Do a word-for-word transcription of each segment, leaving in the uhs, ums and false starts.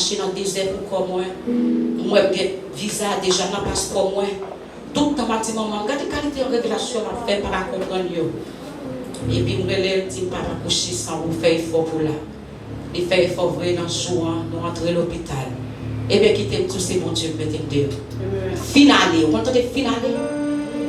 mache nan dezè pou kò mwen. M wè m gen viza deja nan paspò mwen. Tout tan m ap di manman m, gade kalite revelasyon m ap fè, m pa ka konprann yo. Epi m rele l, di m, "Papa, kouche san ou, fè efò pou la." Li fè efò vre, nan jou an, nou antre lopital. Ebyen, kite m di w, se Bondye k mete m deyò. Fin ane, ou konn tande fin ane?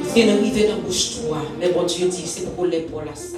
M fin rive nan bouch twou a, men Bondye di, se poko lè pa w la sa.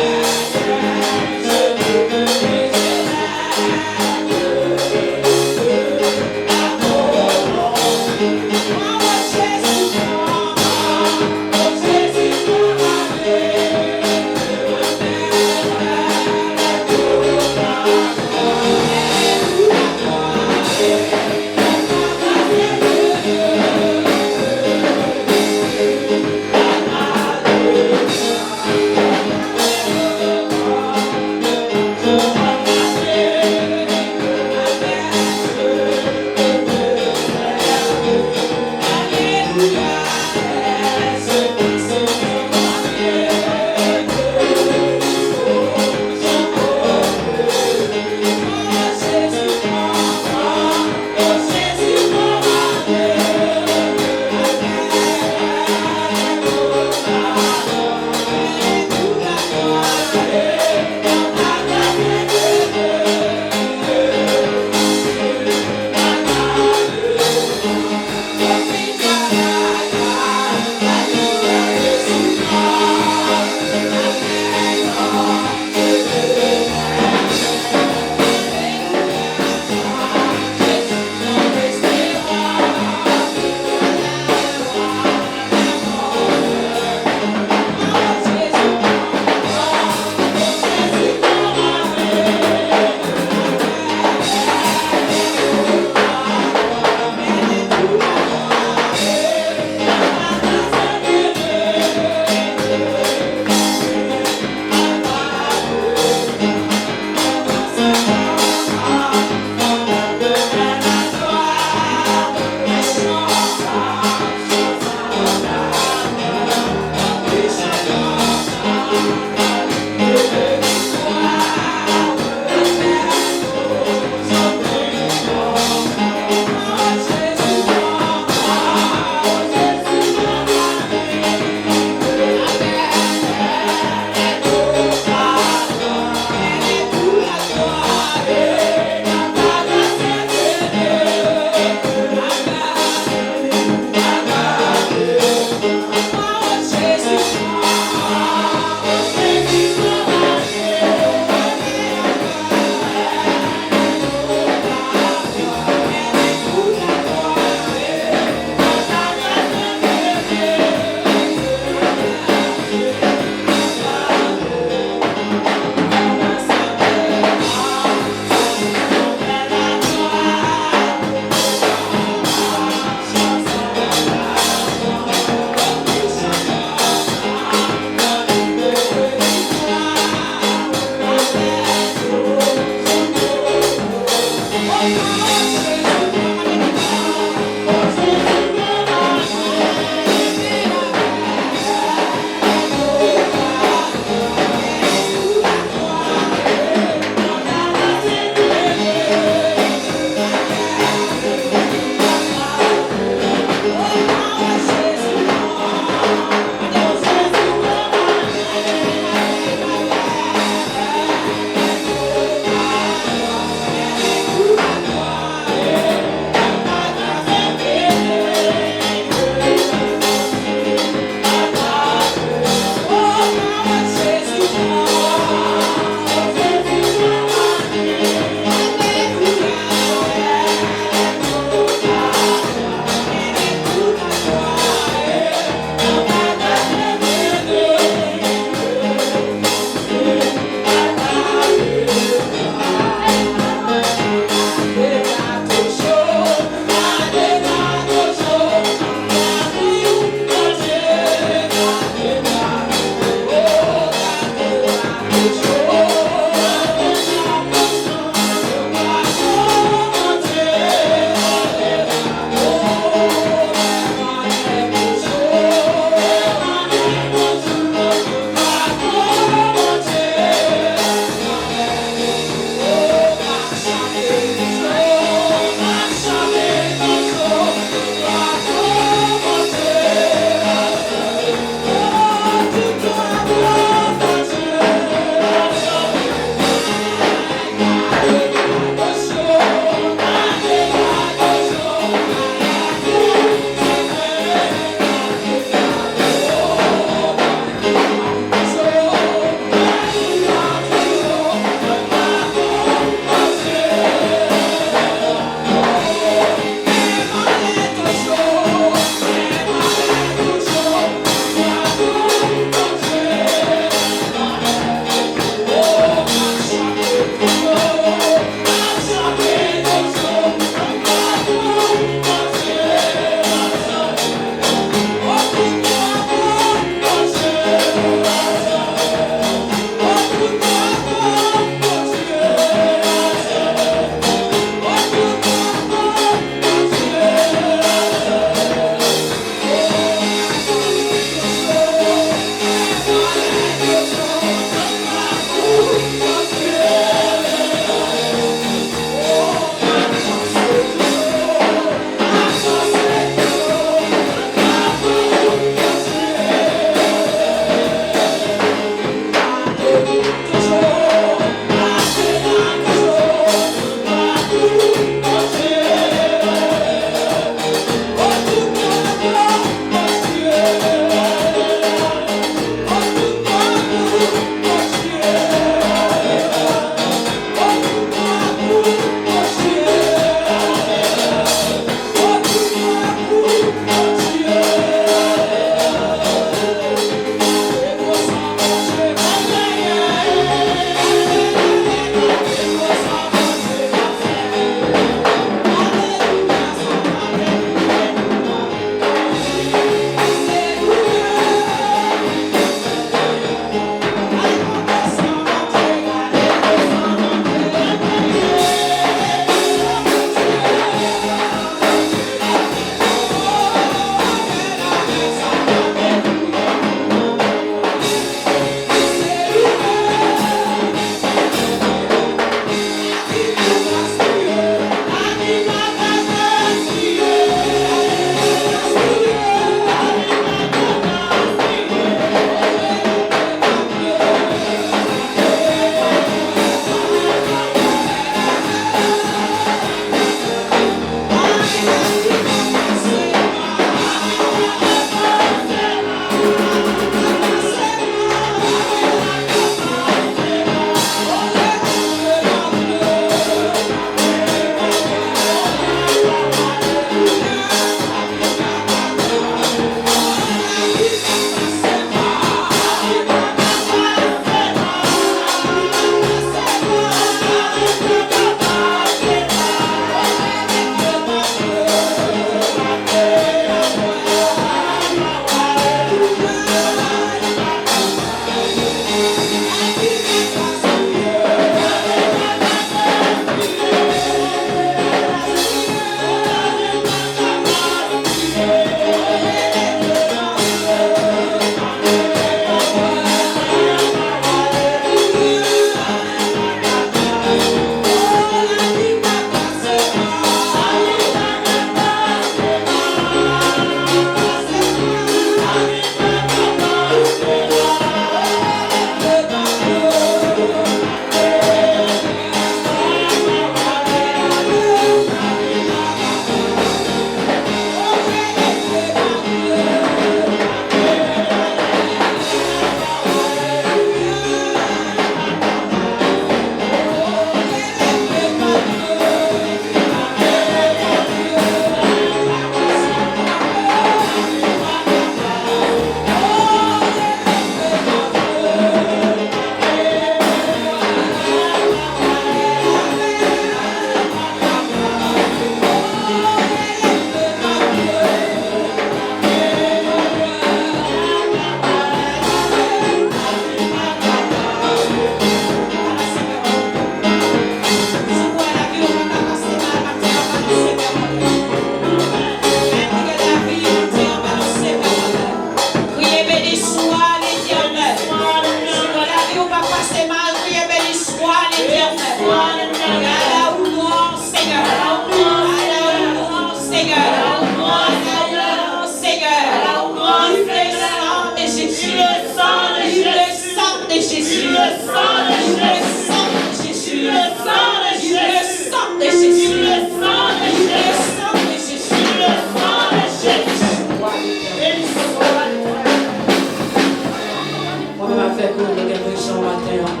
Fè ke nou gen rezon maten an,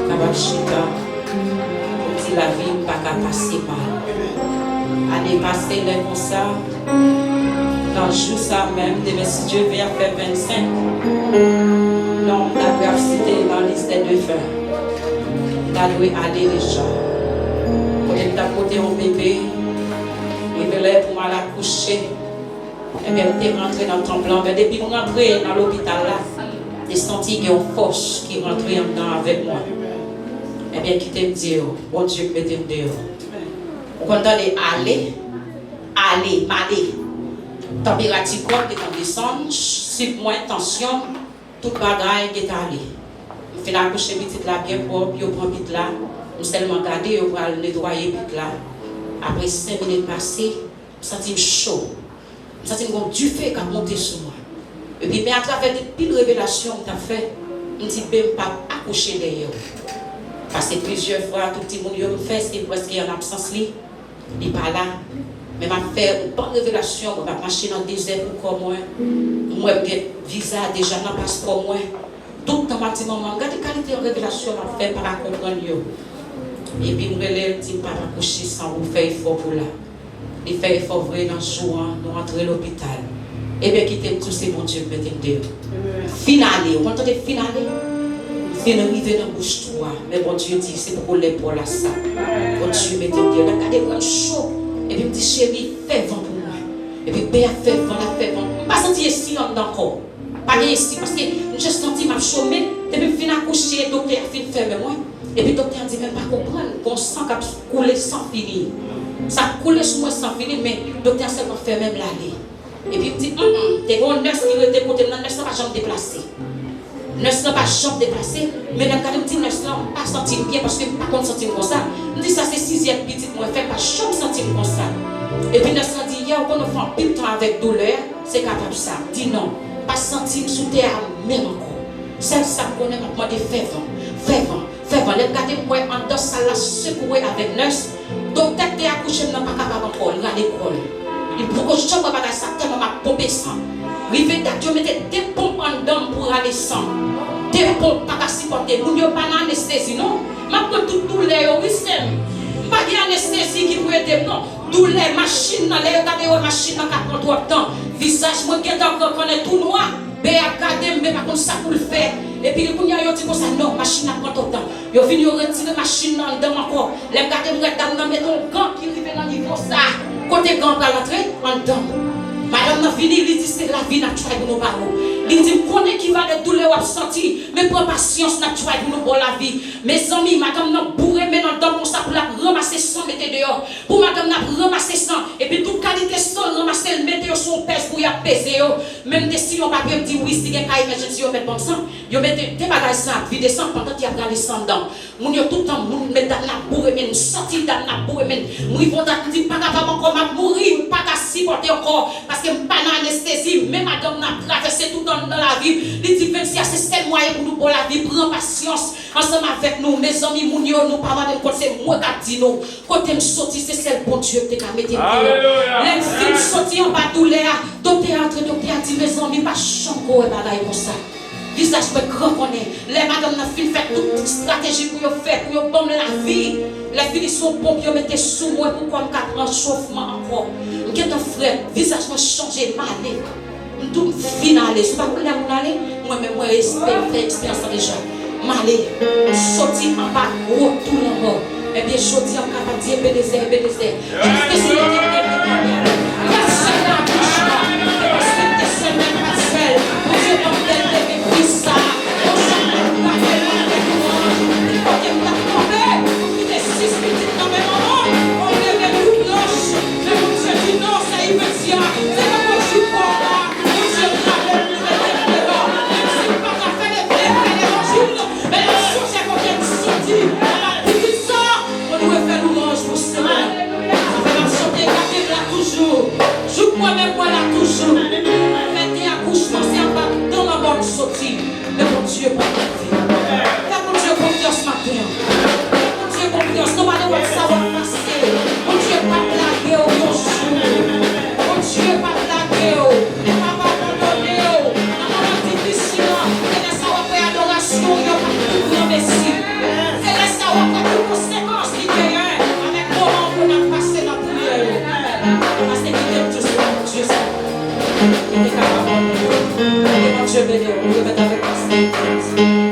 kapab chita pou di lavi m pa ka pase mal. Ane pase lè konsa, nan jou sa menm, demen si Dye vle ap fè vennsenk, non m ta dwe ap site nan lis dè defen. M ta dwe ale deja. Kote m t ap pote yon bebe, rive lè pou m al akouche, ebyen, m te rantre nan tanp lan, men depi m rantre nan lopital la, m te santi gen yon fòs ki rantre anndan avèk mwen. Ebyen, kite m di w, Bondye k mete m deyò. Ou konn tande ale, ale, m ale. Tanperati kò m gentan desann, sik mwen, tansyon m, tout bagay gentan ale. M fin akouche pitit la byen pwòp, yo pran pit la, m sèlman gade yo pral netwaye pit la. Apre senk minit pase, m santi m cho. M santi m gon dife k ap monte sou mwen. Epi, men atravè de pil revelasyon m t ap fè, m di, "Ben, m p ap akouche dèyè w." Paske plizyè fwa, tout timoun yo m fè, se prèske an absans li, li pa la. Men m ap fè yon bann revelasyon, mwen m ap mache nan dezè pou kò mwen. M wè m gen viza deja nan paspò mwen. Tout tan m ap di manman m, gade kalite revelasyon m ap fè, m pa ka konprann yo. Epi m rele l, m di, "M p ap akouche san ou fè efò pou la." Li fè efò vre, nan jou an, nou antre lopital. Ebyen, kite m di w, se Bondye k mete m deyò. Fin ale, ou konn tande fin ale? M fin rive nan bouch twou a, men Bondye di, se poko lè pa w la sa. Bondye mete m deyò. Lè m gade bra m cho, epi m di, "Cheri, fè van pou mwen." Epi bè ap fè van, l ap fè van. M pa santi esi anndan ankò. Pa gen esi, paske m jis santi m ap cho, men depi m fin akouche, doktè a fin fèmen mwen. Epi doktè a di, "Men m pa konprann, gon san k ap koule san fini." Sa ap koule sou mwen san fini, men doktè a sèlman fèmen m l ale. Epi m di, "Humm, te gen yon nès ki rete kote m nan, nès lan pa janm deplase." Nès lan pa janm deplase, men lè m gade m di nès lan, m pa santi m byen paske m pa konn santi m konsa. M di sa se sizyèm pitit mwen fè, m pa janm santi m konsa. Epi nès lan di, "Yè, ou konn ou fè anpil tan avèk doulè a, se kapab sa." M di, "Non, m pa santi m sou tè a menm ankò." Sèl sa m konnen, m ap mande, "Fè van, fè van, fè van." Lè m gade m wè anndan sal la sekouwe avèk nès, doktè k te akouche m nan pa kapab ankò, l rale kò l. Li poko janm wè bagay sa, tèlman m ap ponpe san. Rive dat yo mete de ponp anndan m pou rale san. De ponp pa ka sipòte. Moun yo pa nan anestezi non. M ap pran tout doulè yo wi sè m. M pa gen anestezi ki pou ede m non. Doulè machin nan, lè yo gade yo wè machin nan ka pran twòp tan. Vizaj mwen gentan kankannen tou nwa. Bè ap gade m, bè pa konn sa pou l fè. Epi kounye a yo di konsa, "Non, machin nan ap pran twòp tan." Yo vin, yo retire machin nan anndan m ankò. Lè m gade m wè dam nan mete yon gan ki rive nan nivo sa. Kote gan an pral antre? Anndan m. Madanm nan vini, li di, "Se lavi n ap try pou nou ba ou." Li di, "M konnen ki valè doulè w ap santi, men pran pasyans, n ap try pou nou ba w lavi." Mezanmi, madanm nan boure men l anndan m konsa pou l ap ranmase san mete deyò. Pou madanm nan ap ranmase san, epi tout kalite san l ranmase, l mete yo sou yon pèz pou y ap peze yo. Men m te siyen yon papye, m di, "Wi, si gen ka emergency, yo mèt ban m san." Yo mete de bagay sa ap vide san pandan ke y ap rale san anndan. Moun yo tout tan, moun, medam nan ap boure men n, m santi dam nan ap boure men n. M rive yon dat, m di, "M pa kapab ankò, m ap mouri, m pa ka sipòte ankò, paske m pa nan anestezi." Men madanm nan ap travèse tout anndan lavi m. Li di, "Vensia, se sèl mwayen pou nou ba w lavi, pran pasyans ansanm avèk nou." Mezanmi, moun yo, nou pa mande m kont, se mwen k ap di nou. Kote m soti, se sèl Bondye ki te ka mete m deyò. Alelouya! Lè m fin soti anba doulè a, doktè a antre, doktè a di, "Mezanmi, pa janm ko wè bagay konsa." Vizaj mwen kankannen. Lè madanm nan fin fè tout estrateji pou yo fè, pou yo ban m lavi, lè fini se yon ponp yo mete sou mwen pou kò m ka pran chofman ankò. M gentan frèt, vizaj mwen chanje, m ale. M tou m fin ale. Si w pa konn lè moun ale, mwen menm mwen espere m fè eksperyans lan deja. M ale, m soti anba gwo tou lanmò. Ebyen, jodi a m kapab di, Ebenezè, Ebenezè, Jis ke si yo te peye pèmè a, gras a akouchman, e paske m te sèl, men m pa t sèl. Bondye ban m bèl bebe kris sa a. Yon jou m t ap gade mwen avèk louanj, kote m t ap kanpe pou kite sis pitit nan men manman m, yon bebe tou blanch. Men Bondye di non, se imedya, se poko jou pa w la. Bondye gade m, li mete m deyò. Menm si m pa ka fè leve, fè levanjil, men l ap sonje kote m soti. Ala pitit sa, mwen dwe fè louanj pou Senyè. Sa fè m ap chante, gade Cheve de ou, yo mèt avèk pastè.